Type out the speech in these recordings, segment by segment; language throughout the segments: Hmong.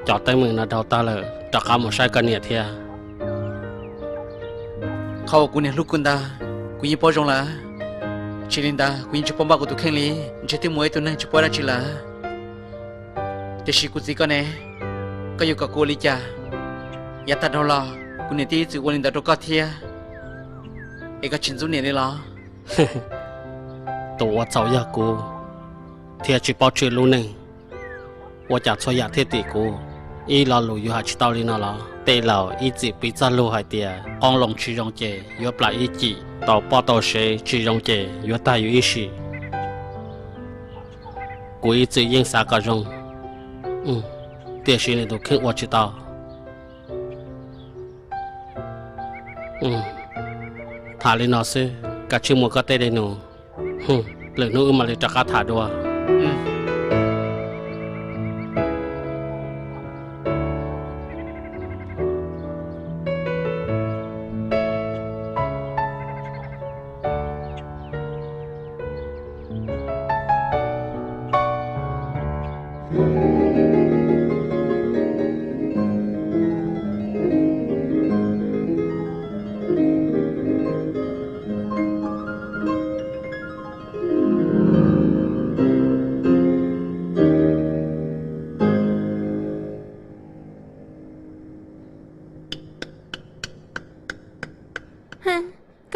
Cov teeb meem no dhau tag lawm, rov qab mus saib koj niam thiab. Qhov uas kuv niam hlub kuv ntawd, kuv yeej paub zoo lawm. Tsis li ntawd kuv yeej tsis paub npaj kuv tus kheej li, ntshe twb muaj ib tug neeg tsis paub dab tsi lawm. Tiam sis kuv txiv koj ne, koj yuav kom kuv ua li cas? Yav tag dhau los kuv niam twb ib txwm ua li ntawd rau koj thiab, es koj tsis ntxub niam li los? Tus ua txhaum yog kuv, thiaj tsis paub tswj lub neej. Ua cas txhua yam thiaj tim kuv? Ib lo lus yus hais tsis tau li no los? Tej laus ib txwm piv txoj lus hais tias qoob loo tsis zoo ces yuav plam ib cim, tau poj tau sev tsis zoo ces yuav tag yus ib sim. Kuv ib txwm yeej xav kom zoo, tiam sis nws tus kheej ua tsis tau. Tham li no xwb, kav tsij mus koj tej dej num. Lwm hnub wb mam li rov qab tham dua.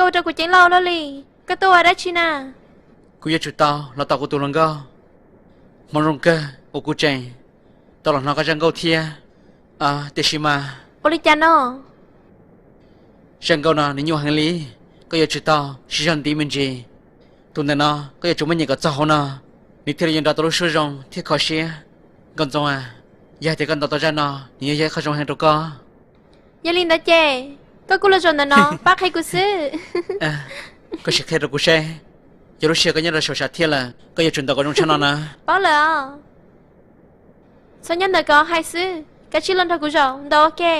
Koj ua rau kuv ceeb loj luaj li. Koj tuaj ua dab tsi na? Kuv yuav tsum tau los tos kuv tus hluas nkauj. Hmoov zoo kawg uas kuv tseem tau los hnov koj zaj nkauj thiab. Tiam sis mas, ua li cas no? Zaj nkauj no nws nyuaj heev li, koj yuav tsum tau sib zog ntiv me ntsis. Tus ntawm no koj yuav tsum muab nyiam kom txog hauv no, nws thiaj li yuav nrog tau lub suab zoo thiab kho siab. Nkauj Ntxoov a, yog hais tias koj ntaus tau zaj no, nws yuav yog ib qho zoo heev rau koj. Yog li ntawd ces koj kuj los zaum ntawm no pab qhia kuv xwb. Koj sim qhia rau kuv saib, yog lub sij hawm koj nyob rau saum sam thiaj lawm, koj yuav tsum ntaus kom zoo tshaj no na. Paub lawm os. Txhob nyob ntawm ko hais xwb, kav tsij los nrog kuv zaum ntaus ua ke.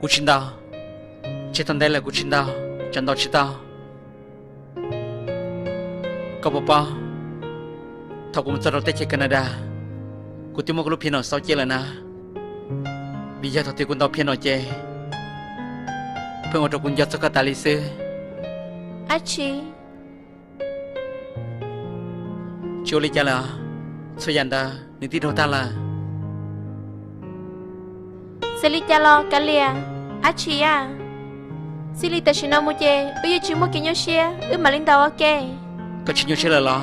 Kuv tsis ntaus. Tseg tau ntev lawm kuv tsis ntaus, tsam ntaus tsis tau. Koj puas paub, thaum kuv mus txog rau teb chaws Canada, kuv twb muab kuv lub piano xauv cia lawm na. Vim yog thaum twg kuv ntaus piano ces pheej ua rau kuv nco txog koj tas li xwb. Ab tsi. Tsis ua li cas lawm, txhua yam ntawd nws twb dhau tag lawm. Txawm li cas los kav liam, ab tsi a. Txij li tam sim no mus ces wb yeej tsis muaj kev nyuaj siab, wb mam li ntaus ua ke. Koj tsis nyuaj siab lawm los?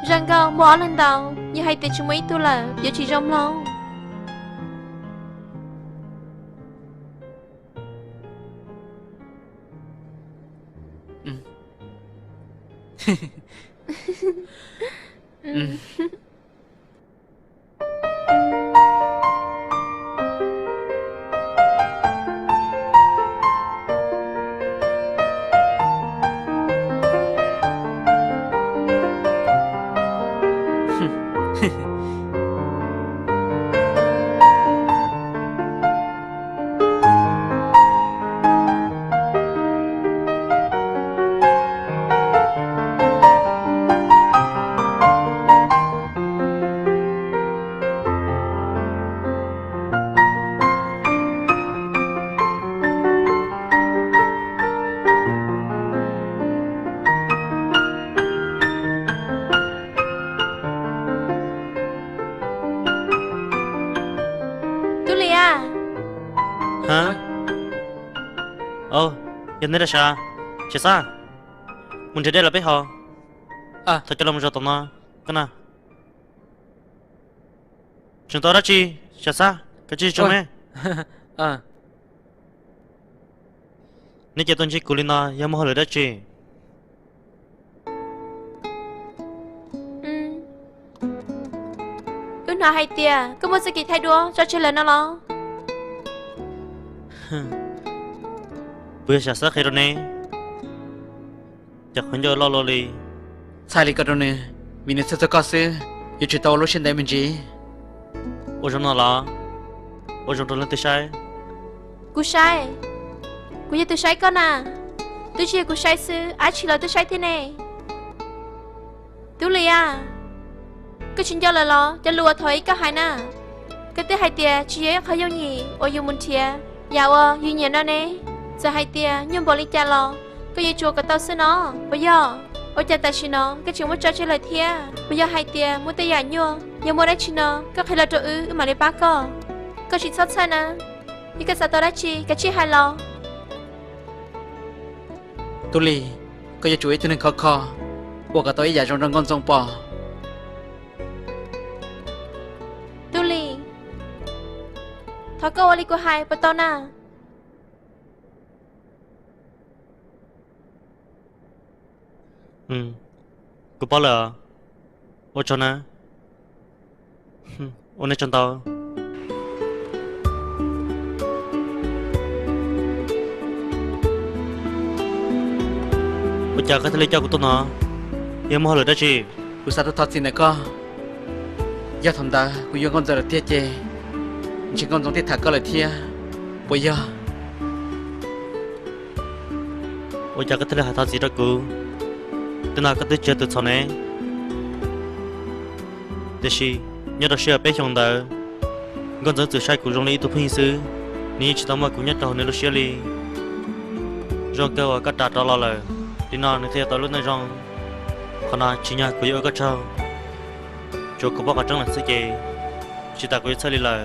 Zaj nkauj muaj ob leeg ntaus, yog hais tias tsis muaj ib tug lawm yuav tsis zoo mloog. Tub Lis a. Yog neb rau sav, Tsis Xab, mus nrhiav dej los peb haus. Thov coj los mus zaum tom no, koj na. Tseem tau dab tsi, Tsis Xab, koj tsis tso me. Neb cia tuaj ntsib kuv li no yog muaj hauj lwm dab tsi? Wb hnov hais tias koj muaj txoj kev thaij duab tso tseg lawm no los? Puas yog Sam Xab qhia rau neb? Ces qhov ncauj loj luaj li. Txhais li ko rau nws, vim nws txhawj txog koj xwb, yuav tsum tau ua lub siab ntev me ntsis. Ua zoo no los? Ua zoo rau leej twg saib? Kuv saib. Kuv yog tus saib koj na. Twb tsis yog kuv saib xwb, dab tsi los twb saib thiab ne. Tub Lis a, koj tsis nco lawm los cov lus uas thaum ub koj hais na? Koj twb hais tias tsis yog ib qho yooj yim uas yus mus nrhiav yam uas yus nyiam no ne. Txawm hais tias nyuaj npaum li cas los koj yuav tsum ua kom tau xwb no, puas yog? Ua cas tam sim no koj tseem muab tso tseg lawm thiab? Puas yog hais tias muaj tej yam nyuaj, yog muaj dab tsi no koj qhia los rau wb, wb mam li pab koj. Koj tsis txhob txhawj na, yog koj xav tau dab tsi kav tsij hais los. Tub Lis, koj yuav tsum ua ib tug neeg khov kho, ua kom tau ib yam zoo rau Nkauj Ntxoov pom. Tub Lis, thov koj ua li kuv hais puas tau na? Kuv paub lawm. Ua tsaug na. Ua nej tsaug ntau. Ua cas koj thiaj li coj kuv tuaj no? Yog muaj hauj lwm dab tsi? Kuv xav rau thov txim ntawm koj. Yog thaum ntawd kuv yuav Nkauj Ntxoov lawm tiag ces ntshe Nkauj Ntxoov thiaj tham koj lawm thiab, puas yog? Ua cas koj thiaj li hais thov txim rau kuv? Tej no koj twb tsis yog tus txhaum ne. Tiam sis nyob rau sij hawm peb xyoos ntawd, Nkauj Ntxoov txawm saib kuv zoo li ib tug phooj ywg xwb, nws yeej tsis tau muaj kuv nyob rau hauv nws lub siab li. Zoo kawg uas koj ras rov los lawm, li no nws thiaj yuav tau lub neej zoo. Qhov no tsim nyog kuv yuav ua koj tsaug. Tsuas kuv paub qhov tseeb lawm xwb ces tsis tas kuv yuav txhawj li lawm.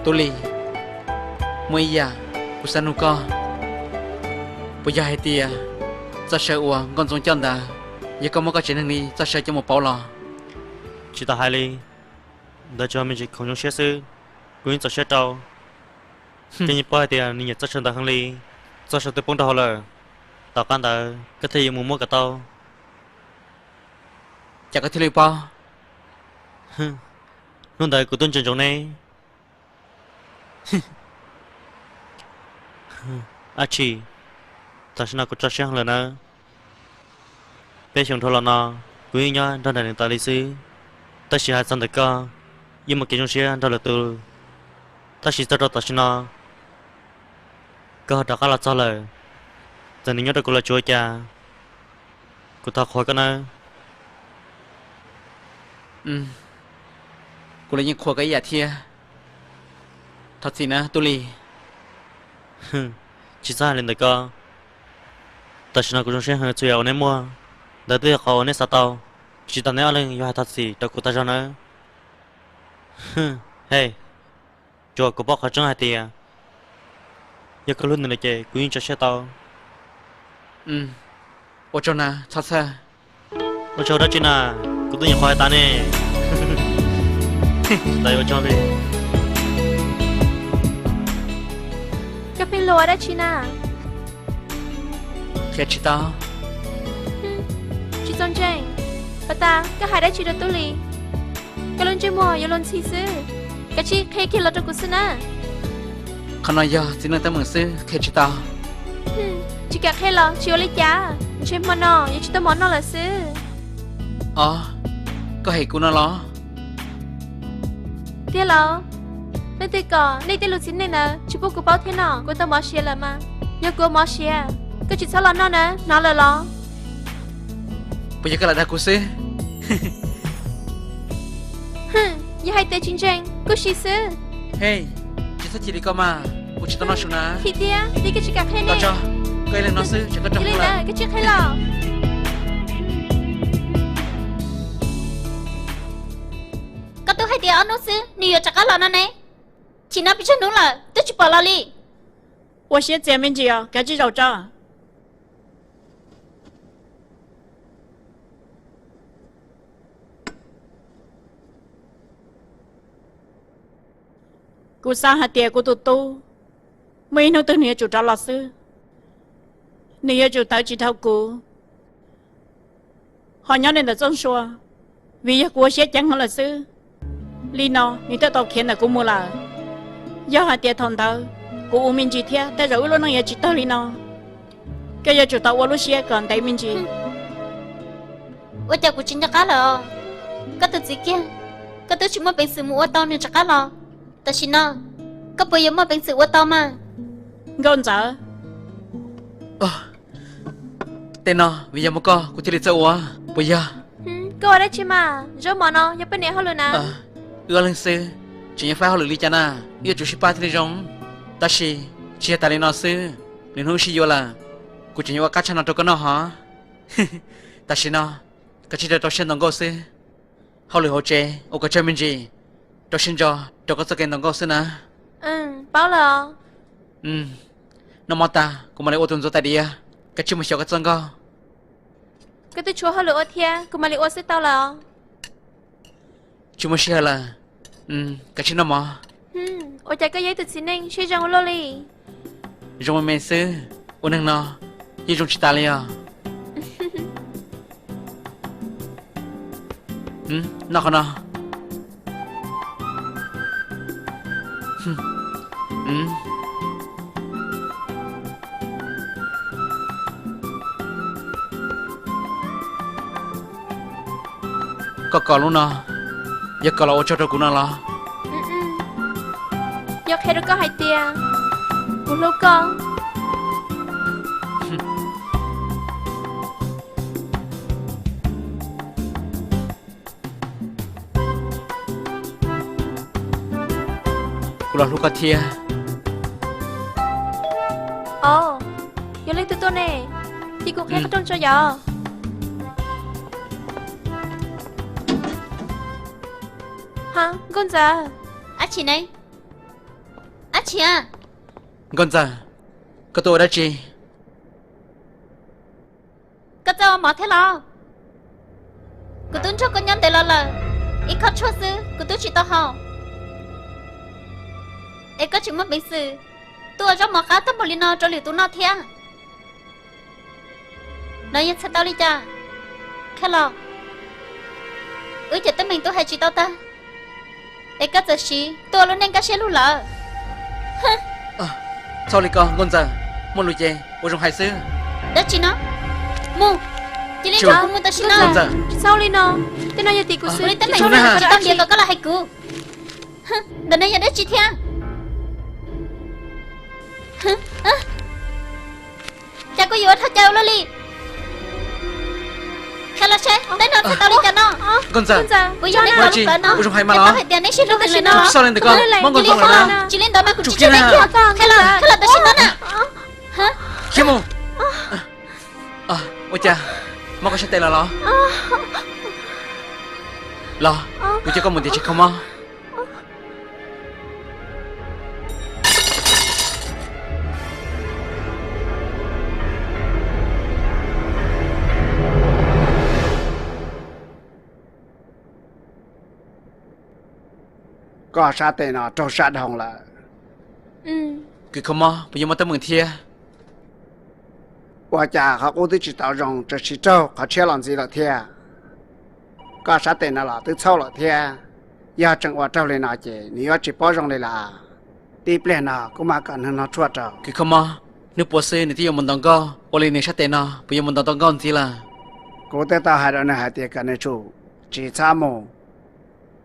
Tub Lis, muaj ib yam kuv xav nug koj, puas yog hais tias txoj saw uas Nkauj Ntxoov coj ntawd yog koj muab koj tsev neeg li txoj saw coj mus pauv los? Tsis tau hais li, ntawd tsuas yog me ntsis khoom zoo siab xwb, kuv yeej txaus siab rau. Koj yeej paub hais tias nws nyiam txoj saw ntawd heev li, txoj saw twb poob rau hauv lawm. Tom qab ntawd koj thiaj yuav mus muab kom tau. Cas koj thiaj li paub? Hnub ntawd kuv twb ntsia ntsoov ne. Ab tsi, tam sim no kuv tso siab heev lawm nawb. Peb xyoos dhau los no, kuv yeej nyob nrog nraim nws tas li xwb. Tab sis hais txog ntawm koj, yeej muaj kev zoo siab nrog lwm tus. Tab sis txog rau tam sim no, koj ho rov qab los txog lawm, txawm nws nyob rau kuv los tsuav cas, kuv thov qhuas koj nawb. Kuv los yeej qhuas koj ib yam thiab. Thov txim na Tub Lis. Tsis txhob hais li ntawd koj. Tam sim no kuv zoo siab heev, txhua yam uas neb muaj ntawd twb yog qhov uas neb xav tau. Tsis tas neb ob leeg yuav hais thov txim rau kuv tag zog nawb. Hej, tsuas kuv paub qhov tseeb hais tias yog koj hlub nws lawm ces kuv yeej tso siab tau. Ua tsaug na, txhob txhawj. Ua tsaug dab tsi na, kuv twb nyuam qhuav hais tas ne. Tsis tas ua tsaug li. Koj pheej luag dab tsi na? Qhia tsis tau. Tsis txaus ntseeg. Pas tas koj hais dab tsi rau Tub Lis? Koj lub ntsej muag yuav luag ntxhi xwb. Kav tsij qhia kiag los rau kuv xwb na. Qhov no yog txiv neej teeb meem xwb, qhia tsis tau. Tsis kam qhia los tsis ua li cas, ntshe hmo no yuav tsis tau mov noj lawm xwb. Os, koj hem kuv no los? Tiag los? Leej twg kom nej tej lus txiv neej ntawd tsis pub kuv paub thiab no? Kuv tau mov siav lawm mas. Yog kuv ua mov siav, koj tsis txhob los noj na, hnov lawm los? Puas yog koj lam dag kuv xwb? Yog hais tias tsis ntseeg kuj sim xwb. Hej, tsis txhob chim li koj mas, kuv tsis tau noj su na. Chim tiag, koj tsis kam qhia ne. Koj ib leeg no xwb, koj tsis qhia los? Koj twb hais tias ob hnub xwb nws yuav rov qab los no ne. Chim no pes tsawg hnub lawm twb tsis pom los li. Ua siab txias me ntsis os, kav tsij zaum tso. Kuv xav hais tias kuv tus tub muaj ib hnub twg nws yuav tsum rov los xwb. Nws yuav tsum tawv tsis dhau kuv, ho nyob li ntawm Txooj Sua, vim yog kuv ua siab ceev heev lawm xwb. Li no nws thiaj tau khiav ntawm kuv mus lawm. Yog hais tias thaum ntawd kuv ua me ntsis thiab, tej zaum wb lub neej yuav tsis tawg li no. Koj yuav tsum tau ua lub siab kom ntev me ntsis. Ua cas kuv tsis nco qab lawm os? Koj tus txiv kiag, koj twb tsis muaj peev xwm mus ua tau nws rov qab los. Tam sim no koj puas yuav muaj peev xwm ua tau mas? Nkauj Ntxawm, Tej no vim yog muaj koj kuv thiaj li txawj ua, puas yog? Koj ua dab tsi mas? Zaub mov no yog poj niam hauj lwm na. Wb ob leeg xwb, tseem yuav faib hauj lwm li cas na? Wb yuav tsum sib pab thiaj li zoo. Tab sis tsis yog tas li no xwb, lwm hnub wb sib yuav lawm, kuv tseem yuav ua qab tshaj no rau koj noj hov. Tam sim no, koj cia li rau siab ntaus nkauj xwb. Hauj lwm hauv tsev ua kom tsawg me ntsis, rau siab ntso rau koj txoj kev ntaus nkauj xwb na. Paub lawm. Noj mov tas kuv mam li ua tus ntxuav tais diav, koj cia li mus xyuas koj txoj nkauj. Koj twb tshuav hauj lwm ua thiab, kuv mam li ua xwb tau lawm. Tsis muaj sij hawm lawm, koj cia li noj mov. Ua cas koj yog ib tug txiv neej siab zoo ua luaj li? Zoo me me xwb, ua neeg no yeej zoo tsis tas li os. Noj qhov no. Koj kom lub no yog kom los ua tsaug rau kuv no los? Yog qhia rau koj hais tias kuv hlub koj. Kuv los hlub koj thiab. Os, yog leej twg tuaj ne? Cia kuv qhia qhov rooj tso yom. Ha, nkauj ntxawm. Ab tsi ne? Ab tsi a? Nkauj ntxawm, koj tuaj ua dab tsi? Koj txawj ua mov thiab los? Kuv twb nrog koj nyob ntev los lawm, ib khob tshuaj xwb kuv twb tsis tau haus. Es koj tseem muaj peev xwm tuaj ua zaub mov qab tag npaum li no rau lwm tus noj thiab. No yog txhais tau li cas? Qhia los. Wb cov teeb meem twb hais tsis tau tag, es koj txawm siv tuaj ua lub neej kaj siab lug lawm. Txhob li ko nkauj ntxawm, muaj lus ces ua zoo hais xwb. Dab tsi no? Mus, cia li nrog kuv mus tam sim no. Nkauj ntxawm, tsis txhob li no, tej no yog tim kuv xwb. Ua li teeb meem tsis tau ntiav kom koj los hais kuv. Ntawm no yog dab tsi thiab? Cas koj yuav ua dhau cai ua luaj li? Qhia los seb tej no txhais tau li cas no. Nkauj ntxawm, puas yog neb cov lub plawv no? Ua zoo hais mas los. Koj hais tias neb sib hlub tam sim no los? Tsis txhob li ntawd ko, mob nkauj ntxawm lawm na. Tsis li ntawd mas kuv tsis txhob neb kiag. Qhia los, qhia los tam sim no na. Khiav mus. Ua cas, mob koj sab tes lawm los? Los, kuv coj koj mus tiam sis kho mob. Koj sab tes no raug sab dhau lawm. Kws kho mob puas yuav muaj teeb meem thiab? Ua cas qhov qub twb tsis tau zoo tseem siv raug qhov tshiab los ntxiv lawm thiab? Koj sab tes no los twb txhaub lawm thiab. Yog tseem ua raug li no ces nws yuav tsis paub zoo li lawm. Tib pliag no kuv mam kom neeg nug tshuaj rau. Kws kho mob, hnub puav xwb nws twb yuav mus ntaus nkauj, ua li nws sab tes no puas yuav mus ntaus tau nkauj ntxiv lawm? Kuv twb tau hais rau nws hais tias kom nws tsum tsis txhob mus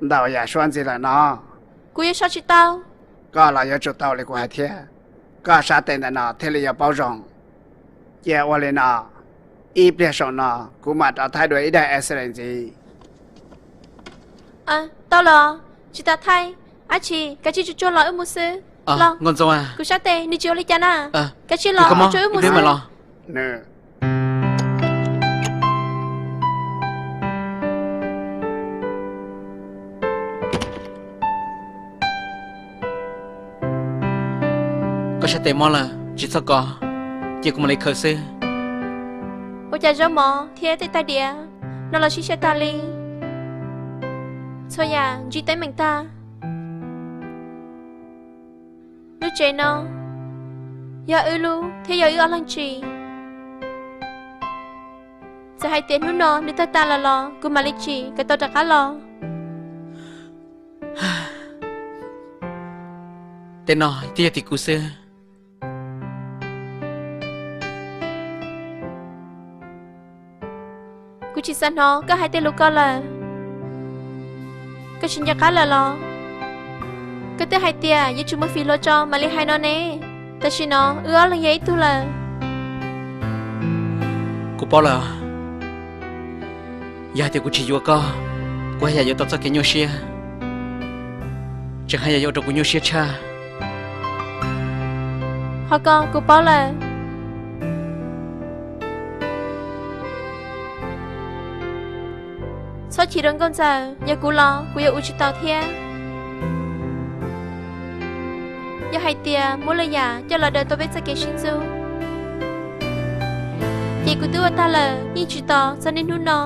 ntaus yam suab ntxiv lawm no. Kuv yuav so tsis tau. Koj los yuav tsum tau li kuv hais thiab, koj sab tes ntawm no thiaj li yuav paub zoo. Cia ua li no, ib pliag saum no kuv mam rov thaij dua ib daim X-ray ntxiv. Tau los, tsis tas thaij. Ab tsi, kav tsij tsuag tsuag los wb mus xwb. Nkauj Ntxoov, kuv sab tes nws tsis ua li cas na. Kav tsij los, tsuag wb mus xwb. Koj sab tes mob lawm tsis txhob kov, cia kuv mam li khaws xwb. Ua cas zaub mov thiab tej tais diav no los sib siab tag li. Txhua yam ntsib teeb meem tag. Lub tsev no yog wb lub thiab yog wb ob leeg tsim. Txawm hais tias hnub no nws tawg tas lawm los kuv mam li tsim kom tau rov qab los. Tej no twb yog tim kuv xwb. Kuv tsis xav hnov koj hais tej lus ko lawm. Koj tsis nco qab lawm los? Koj twb hais tias yuav tsum muab fim hluas tso mam li hais no ne. Tam sim no wb ob leeg yog ib tug lawm. Kuv paub lawm, yog hais tias kuv tsis yuav koj, kuv haj yam yuav tau txoj kev nyuaj siab, tseem haj yam yuav ua rau kuv nyuaj siab tshaj. Qhov ko kuv paub lawm. Txhob chim rau Nkauj Ntxawm, yog kuv los kuv yuav ua tsis tau thiab. Yog hais tias muab lwm yam coj los daws tau peb txoj kev sib ntxub, ces kuv twb ua tag lawm yeej tsis tos txog niaj hnub no.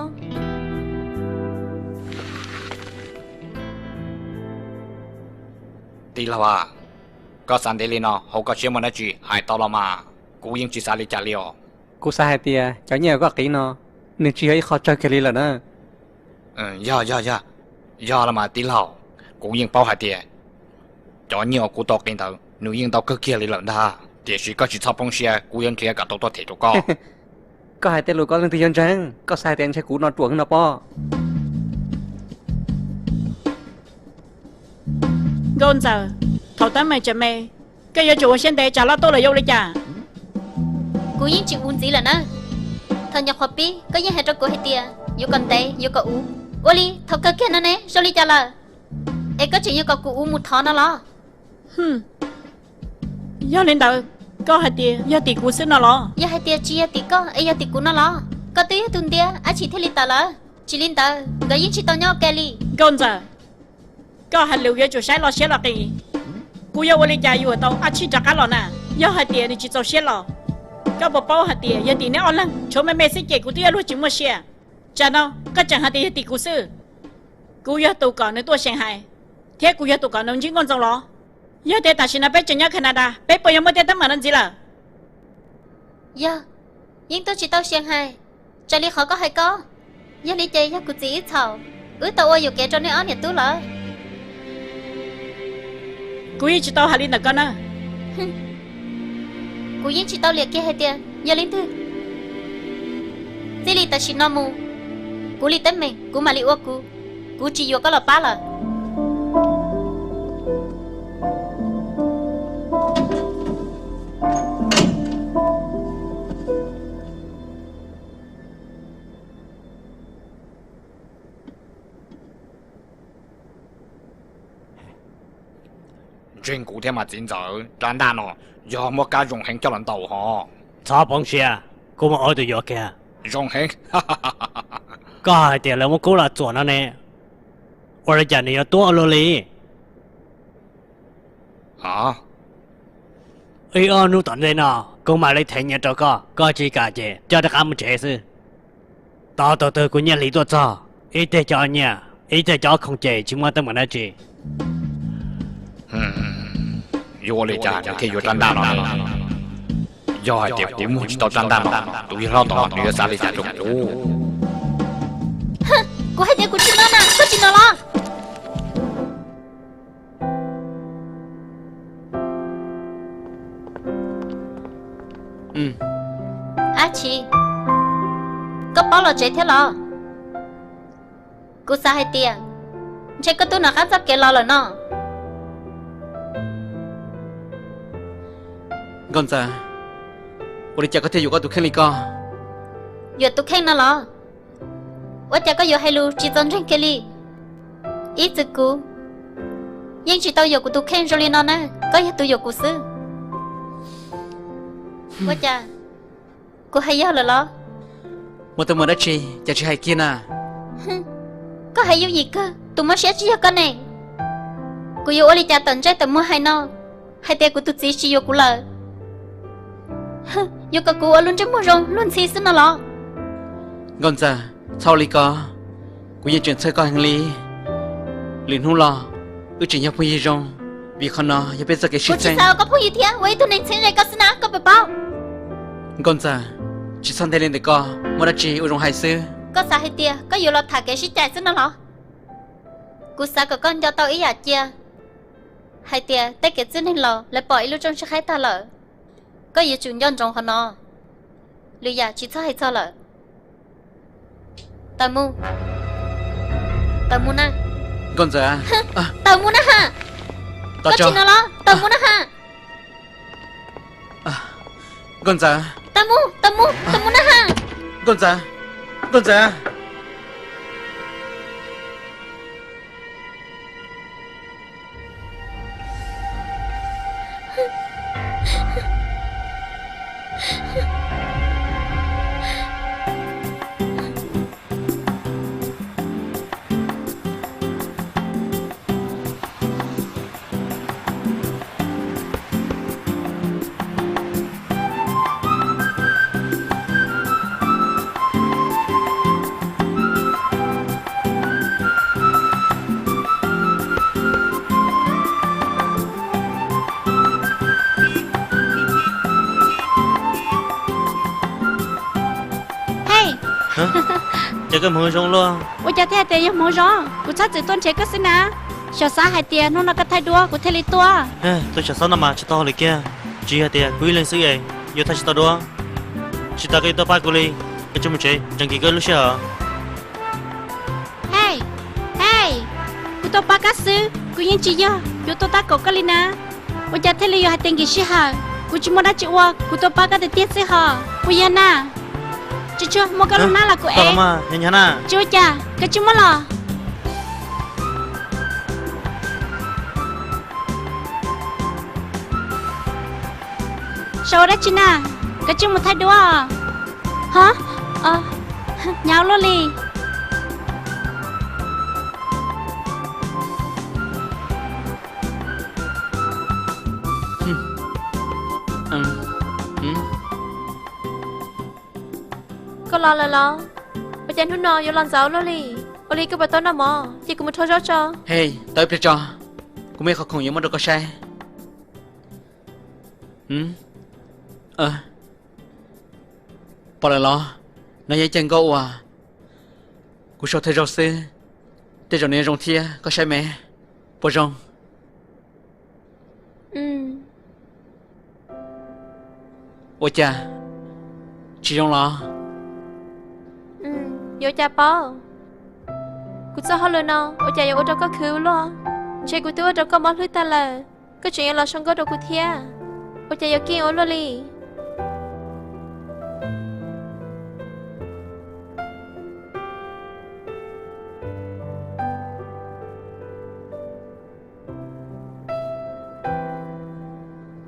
Tij laug, koj xav ntev li no hauv koj siab muaj dab tsi hais tau los mas, kuv yeej tsis xav li cas li os. Kuv xav hais tias cov nyiaj uas koj qiv no, nws tsis yog ib qho tsawg kiag li lawm na. Yog, yog, yog, yog los mas tij laug, kuv yeej paub hais tias cov nyiaj uas kuv tau qiv ntawd nws yeej ntau kawg kiag li lawm ntag, tiam sis koj tsis txhob poob siab, kuv yuav nrhiav kom tau tuaj them rau koj. Koj hais tej lus ko leej twg yuav ntseeg? Koj xav hais tias ntshe kuv no ruam no pob? Nkauj Ntxawm, thaum teeb meem tseem me, koj yuav tsum ua siab ntev, tsam loj tuaj lawm yuav ua li cas? Kuv yeej tsis uv ntxiv lawm na. Thaum nyuam qhuav pib koj yeej hais rau kuv hais tias yuav kom ntev yuav kom uv, ua li thaum kawg kiag no ne zoo li cas lawm? Es koj tseem yuav kom kuv uv mus thov no los? Yog li ntawd, koj hais tias yog tim kuv xwb no los? Yog hais tias tsis yog tim koj es yog tim kuv no los? Koj twb yog tus ntiab, Ab Tshij thiaj li tawm lawm. Tsis li ntawd nkawd yeej tsis tau nyob ua ke li. Nkauj Ntxawm, koj hais lus yuav tsum saib los siab los qis. Kuv yuav ua li cas yuam tau Ab Tshij rov qab los na? Yog hais tias nws tsis txaus siab los, koj puas paub hais tias yog tim neb ob leeg tshuav me me xwb ces kuv twb yuav luag tsis muaj sia. Tsam no koj tseem hais tias yog tim kuv xwb. Kuv yog tus kom nws tuaj Xees Hais, thiab kuv yog tus kom nws ntsib Nkauj Ntxawm los? Yog tias tam sim no peb tseem nyob Canada, peb puas yuav muaj tej teeb meem no ntxiv lawm? Yog, yeej tuaj tsis tau Xees Hais, raws li qhov koj hais ko. Yog li ces yog kuv txiv wb txhaum, wb tau ua yuam kev rau nej ob niam tub lawm. Kuv yeej tsis tau hais li ntawm koj na. Kuv yeej tsis tau liam kiag hais tias yog leej twg. Txij li tam sim no mus, kuv li teeb meem kuv mam li ua kuv, kuv tsis yuam koj los pab lawm. Ntseeg kuv thiab mas txiv ntxawm, rab ntaj no yog muab kab zoo heev coj los ntaus hos. Txhob poob siab, kuv muaj ob tug yuav kiag. Zoo heev. Koj hais tias lawv muab kub los txuam no ne, ua li cas nws yuav tuab ua luaj li? Ib ob hnub tom ntej no kuv mam li them nyiaj rau koj, koj tsis kam ces coj rov qab mus tsev xwb. Tos tus twg kuv nyiaj hlis tuaj txog, ib teg cov nyiaj, ib teg cov khoom ces tsis muaj teeb meem dab tsi. Yuav ua li cas nws thiaj yuav rab ntaj no? Yog hais tias kuv muag tsis tau rab ntaj no, tus yawg hlob tom no nws yuav xav li cas rau kuv? Kuv hais tias kuv tsis no na, koj tsis no los? Ab Tshij, koj paub los tsev thiab los? Kuv xav hais tias ntshe koj twb nov qab txoj kev los lawm no. Nkauj Ntxawm, ua li cas koj thiaj yuam koj tus kheej li ko? Yuam tus kheej no los? Ua cas koj yuav hais lus tsis txaus ntseeg kiag li? Ib txwm kuv yeej tsis tau yuam kuv tus kheej zoo li no na, koj yog tus yuam kuv xwb. Ua cas kuv hais yog lawm los? Muaj teeb meem dab tsi cas tsis hais kiag na? Koj hais yooj yim kawg, tus mob siab tsis yog koj ne. Kuv yuav ua li cas tawm ntsej tawm muag hais no, hais tias kuv tus txiv tsis yuav kuv lawm? Yuav kom kuv ua lub ntsej muag zoo luag ntxhi xwb no los? Nkauj Ntxawm, txhob ua li ko, kuv yeej tseem txhawj koj heev li. Lwm hnub los wb tseem yog phooj ywg zoo, vim qhov no yog peb txoj kev sib txheeb. Kuv tsis xav ua koj phooj ywg thiab, ua ib tug neeg txheeb ze koj xwb na, koj puas paub? Nkauj Ntxawm, tsis txhob nthe li ntawm ko, muaj dab tsi ua zoo hais xwb. Koj xav hais tias koj yuav los tham kev sib cais xwb no los? Kuv xav kom koj nco tau ib yam cia, hais tias tej kev txwj neeg laus lawv pom ib lub rooj sib qhaib tag lawm. Koj yuav tsum nco ntsoov qhov no, lwm yam tsis txhob hais txog lawm. Tawm mus, tawm mus na. Nkauj Ntxawm, tawm mus na ha. Koj tsis no los tawm mus na ha. Nkauj Ntxawm, tawm mus, tawm mus, tawm mus na ha. Nkauj Ntxawm, Nkauj Ntxawm. Hej, ces koj hmoov zoo luaj. Ua cas thiaj hais tias yog hmoov zoo? Kuv txhob txwm tuaj nrhiav koj xwb na. Xyom xav hais tias hnub no koj thaij duab kuv thiaj li tuaj. Tus Xyom Xab no mas tsis tau hauj lwm kiag, tsis yog tias kuv ib leeg xwb es yuav thaij tsis tau duab. Tsis tas koj yuav tuaj pab kuv li, koj tsis mus tsev, tseem nkim koj lub sij hawm. Hej, hej, kuv tuaj pab koj xwb, kuv yeej tsis yog yuav tuaj tab kaum koj li na. Ua cas thiaj li yuav hais tias nkim sij hawm? Kuv tsis muaj dab tsi ua, kuv tuaj pab koj tiag tiag xwb hos. Puas yog na? Tsis tshua muaj koj lub hnab los kuv ev. Tsis ua cas, koj tsis muab los. Sau ua dab tsi na? Koj tsis mus thaij duab. Ho, hnyav luaj li. Koj los lawm los? Ua cas hnub no yuav los ntxov luaj li? Ua li koj puas tau noj mov? Cia kuv mus rho zaub tso. Hej, tau ib pliag tso, kuv muaj ib qho khoom yuav muab rau koj saib. Pom lawm los? No yog ib co nkauj uas kuv sau thawj zaug xwb, tej zaum nws yuav zoo thiab, koj saib me, puas zoo? Ua cas, tsis zoo los? Yuav ua cas paub? Kuv txoj hauj lwm no ua cas yuav ua rau koj khwv ua luaj? Ntshe kuv twb ua rau koj mob hlwb tag lawm, koj tseem yuav los sau nkauj rau kuv thiab. Ua cas yuav keej ua luaj li?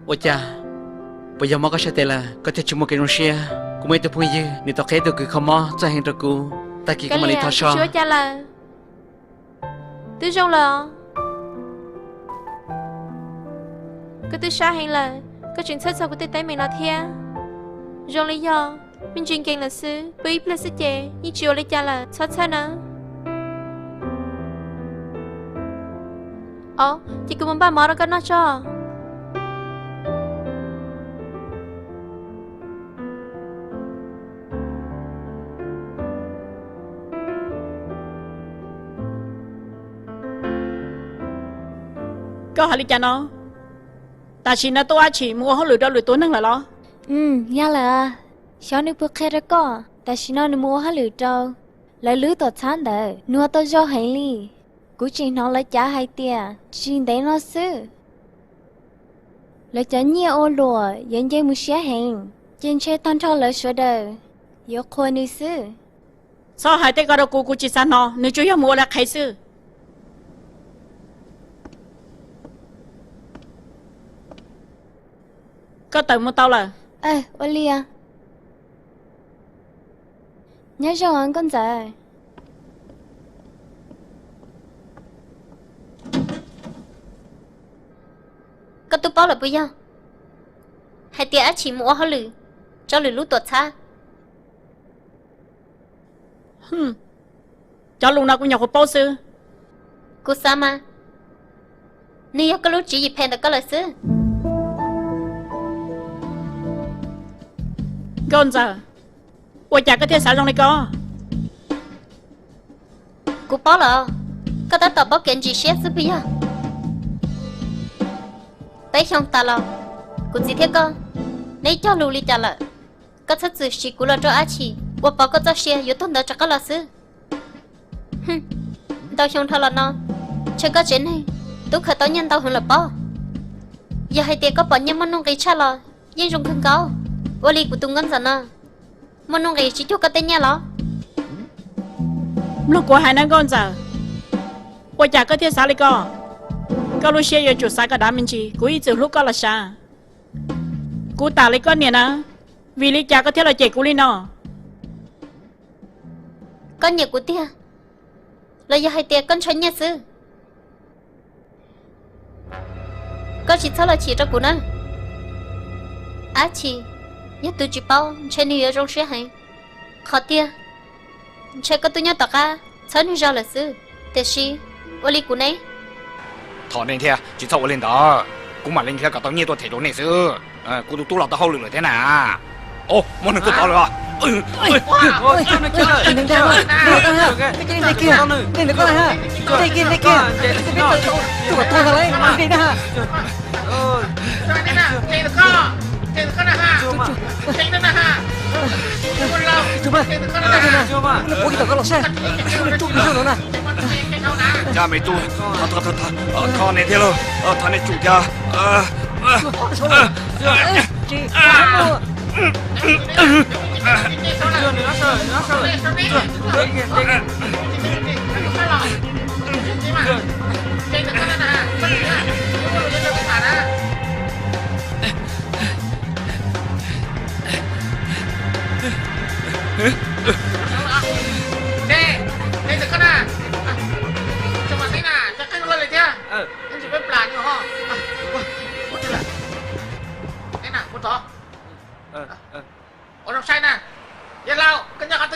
Ua cas, puas yog mob koj sab tes lawm koj thiaj tsis muaj kev zoo siab? Kuv muaj ib tug phooj ywg, nws tau qhia ib tug kws kho mob txawj heev rau kuv, tag kis kuv mam li thov so. Ua cas lawm? Twb zoo lawm. Koj twb sab heev lawm, koj tseem txhawj txog kuv tej teeb meem no thiab. Zoo li yog me ntsis nkees lawm xwb, pw ib pliag xwb ces yeej tsis ua li cas lawm, txhob txhawj nawb. Au, ces kuv mus npaj mov rau koj noj tso. Koj hais li cas no? Tam sim no tub Ab Tshim mus ua hauj lwm rau lwm tus neeg lawm los? Yog lawm, xyov nws puas qhia rau koj. Tam sim no nws mus ua hauj lwm rau lawv lub tuam txhab ntawd, nws ua tau zoo heev li. Kuv tseem hnov lawv cav hais tias tsis ntev no xwb lawv cov nyiaj ua luam yuav nce mus siab heev, ces ntshe tag nrho lawv sawv daws yuav qhuas nws xwb. Txhob hais tej ko rau kuv, kuv tsis xav hnov, nws tsuas yog mus ua lawv qhev xwb. Koj tawm mus tau lawm. Ua li, nyob zoo nkauj ntxawm. Koj twb paub lawm puas yog hais tias Ab Tshim mus ua hauj lwm rau lwm lub tuam txhab? Cov lus no kuv nyuam qhuav paub xwb. Kuv xav mas nws yog koj lub tswv yim phem ntawm koj lawm xwb. Nkauj ntxawm, ua cas koj thiaj xav zoo li ko? Kuv paub lawm, koj tab tom paub kev ntsis siab xwb puas yog? Peb xyoo tas los, kuv txiv thiab koj, neb cog lus li cas lawm? Koj txhob txwm siv kuv los rau Ab Tshim ua pov koj txoj sia yuav tuag ntawd rov qab los xwb. Ntau xyoo dhau los no, ntshe koj tsev neeg twb khaws tau nyiaj ntau heev lawm pob. Yog hais tias koj pom nyiaj muaj nuj nqis tshaj los yeej zoo kawg nkaus. Ua li kuv tus nkauj ntxawm no, Muaj nuj nqis tsis cuag koj tej nyiaj los? Mloog kuv hais na Nkauj Ntxawm, ua cas koj thiaj xav li ko? Koj lub siab yuav tsum xav kom dav me ntsis, kuv ib txwm hlub koj los sav. Kuv tam li koj niam na, vim li cas koj thiaj los cem kuv li no? Koj nyiam kuv tiag, los yog hais tias koj ntshai nyiaj xwb? Koj tsis txhob los chim rau kuv na. Ab tsi, yog tus tsis paub ntshe nws yuav zoo siab heev. Qhov tiag, ntshe koj twb nyob tom qab txhawb nws zog lawm xwb. Tiam sis, ua li kuv ne? Thov nej thiab, tsis txhob ua li ntawd, kuv mam li nrhiav kom tau nyiaj tuaj them rau nej xwb. Kuv tus tub los tau hauj lwm lawm thiab na. Muab nws tuaj tod lawm. Thov nej thiab lauj, thov nej tsum thiab.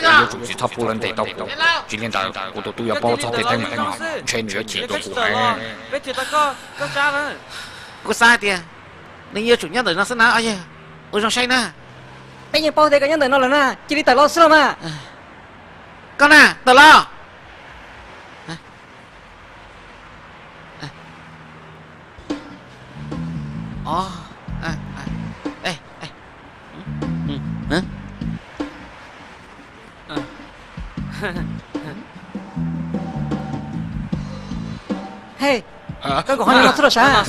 Yuav tsum tsis txhob pub lawv ntes tau kuv, tsis li ntawd kuv tus tub yuav paub txog tej teeb meem no, ntshe nws yuav chim rau kuv heev. Kuv xav hais tias nws yuav tsum nyob ntawm no xwb na os yawg. Ua zoo saib na. Peb yeej paub tias koj nyob ntawm no lawm na, cia li tawm los xwb los mas. Koj na, tawm los. Hej, koj nkaum hauv no xwb los sav?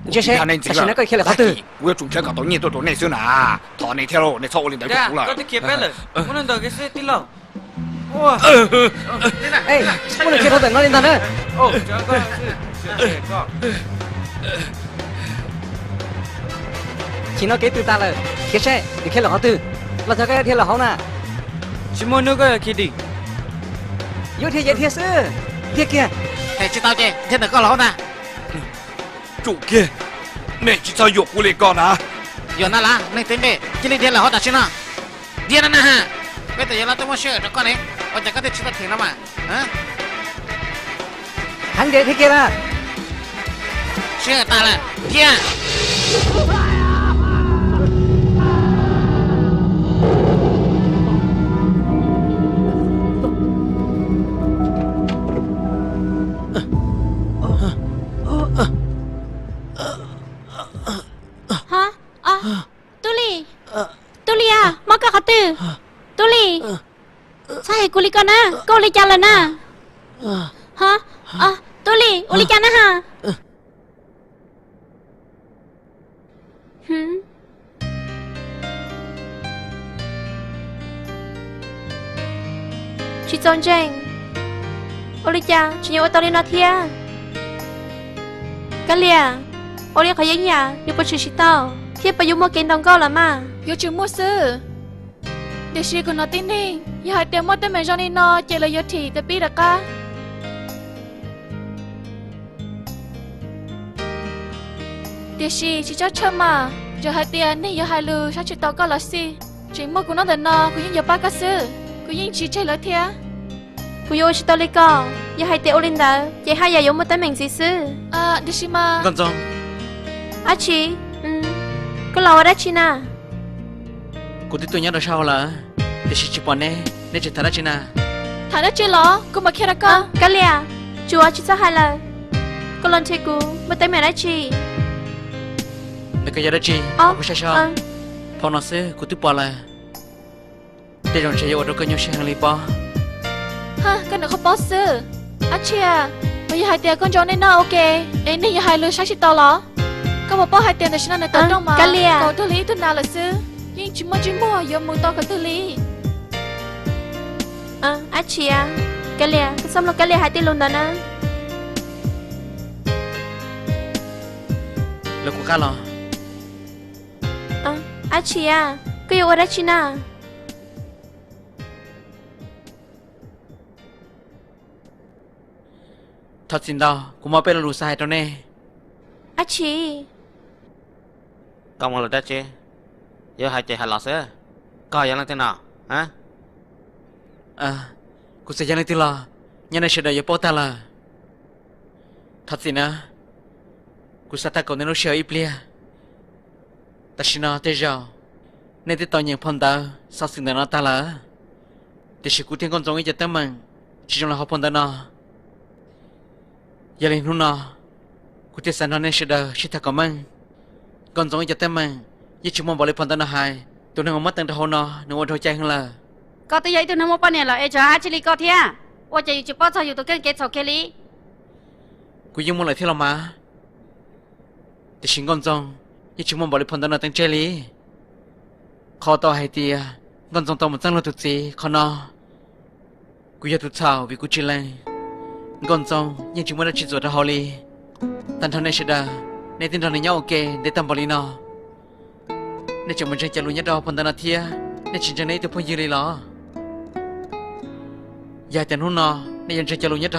Ntshe seb tam sim no koj khiav lawm qhov twg. Kuv yuav tsum nrhiav kom tau nyiaj tuaj rau nej xwb na. Thov nej thiab lauj, nej txhob ua li ntawd rau kuv lawm. Tam sim no kev tws tas lawm, khiav seb nws khiav lawm qhov twg, los txog koj yuav dhia lawm hauv na. Tsis muaj hnub koj yuav khiav dim. Yuav dhia ces dhia xwb, dhia kiag. Tsis tau ces dhia ntawm koj los hauv ntag. Tsum kiag, nej tsis txhob yuam kuv li ko na. Yuam ntag las, neeg twb npe, cia li dhia lawm hauv tam sim no. Dhia no na ha. Peb twb yuav los tuaj muab sij hawm rau koj ne, ua cas koj thiaj tsis tuaj them no mas? Heev tiag, dhia kiag na. Sij hawm tas lawm, dhia. Tub Lis, Tub Lis a, mob koj qhov twg? Tub Lis, txhob hais kuv li ko na, koj ua li cas lawm na? Tub Lis, ua li cas na ha? Tsis txaus ntseeg, ua li cas tseem yuav ua tau li no thiab? Kab Lias, ua li qhov yeeb yam yus puas tshwm sim tau thiab puas yuav muaj kev ntaus nkauj los mas? Yuav tsum muaj xwb. Tiam sis kuv hnov tib neeg yog hais tias muaj teeb meem zoo li no ces lawv yuav thim tus pib rov qab. Tiam sis tsis tsob tshaj mas, yog hais tias neeg yuav hais lus saib tsis taus koj los xij, tseem muaj kuv nyob ntawm no kuv yeej yuav pab koj xwb, kuv yeej tsis tseg lawv thiab. Kuv yuav ua tsis tau li ko, yog hais tias ua li ntawd ces haj yam yuav muaj teeb meem ntxiv xwb. Tiam sis mas Nkauj Ntxoo. Ab tsi, koj los ua dab tsi na? Kuv twb tuaj nyob rau sab hauv lawm, tiam sis tsis pom neb, neb tseem tham dab tsi na? Tham dab tsi los kuv mam qhia rau koj. Kab Lias, tsuav tsis txhob hais lawm, koj los nrhiav kuv muaj teeb meem dab tsi? Ntawm koj yog dab tsi? Kuv saib seb, phau no xwb kuv twb pom lawm. Tej zaum ntshe yuav ua rau koj nyuaj siab heev li pob. Koj niam qhuav paub xwb. Ab tsi, puas yog hais tias koj ntsia nej noj ua ke es neeg yuav hais lus saib tsis taus los? Koj puas paub hais tias tam sim no nws tawm rooj mas kaum tug li ib tug nas lawm xwb. Yeej tsis muaj ntsej muag yuav mus tau qhov twg li. Ab tsi a, Kab Lia, koj txhob mloog Kab Lia hais tej lus ntawd na. Los kuv qab los. Ab tsi a, koj yuav ua dab tsi na? Thov txim ntau, kuv muaj peb lo lus xav hais rau nej. Ab tsi, koj muaj lus dab tsi yuav hais ces hais los xwb. Koj yog leej twg no? Kuv txawm yog leej twg los nyob nej sawv daws yuav paub tag lawm. Thov txim na, kuv xav tham kom nej lub sij hawm ib pliag. Tam sim no tej zaum nej twb tau nyeem phau ntawv xov xwm ntawm no tag lawm, tiam sis kuv thiab Nkauj Ntxoov ib co teeb meem tsis zoo los hauv phau ntawv no. Yog li hnub no kuv thiaj xav nrog nej sawv daws sib tham kom meej. Nkauj Ntxoov ib co teeb meem yeej tsis muaj npaum li phau ntawv no hais. Tus neeg uas muab teev rau hauv no nws ua dhau cai heev lawm. Koj twb yog ib tug neeg muaj poj niam lawm es tsam hais tsis li koj thiab, ua cas yus tsis paub txog yus tus kheej kev txhaum kiag li. Kuv yeej muaj lawm thiab los mas, tiam sis Nkauj Ntxoov yeej tsis muaj npaum li phau ntawv no teev tseg li. Qhov tau hais tias Nkauj Ntxoov tau mus txeeb luag tus txiv qhov no, kuv yog tus txhaum vim kuv tsis lees. Nkauj Ntxoov yeej tsis muaj dab tsi txuas rau hauv li. Tag nrho nej sawv daws, nej twb nrog nws nyob ua ke ntev tag npaum li no, nej tseem mus ntseeg cov lus nyob rau hauv phau ntawv no thiab, nej tsis ntseeg nej ib tug phooj ywg li los? Yog hais tias hnub no nej yuav ntseeg cov lus nyob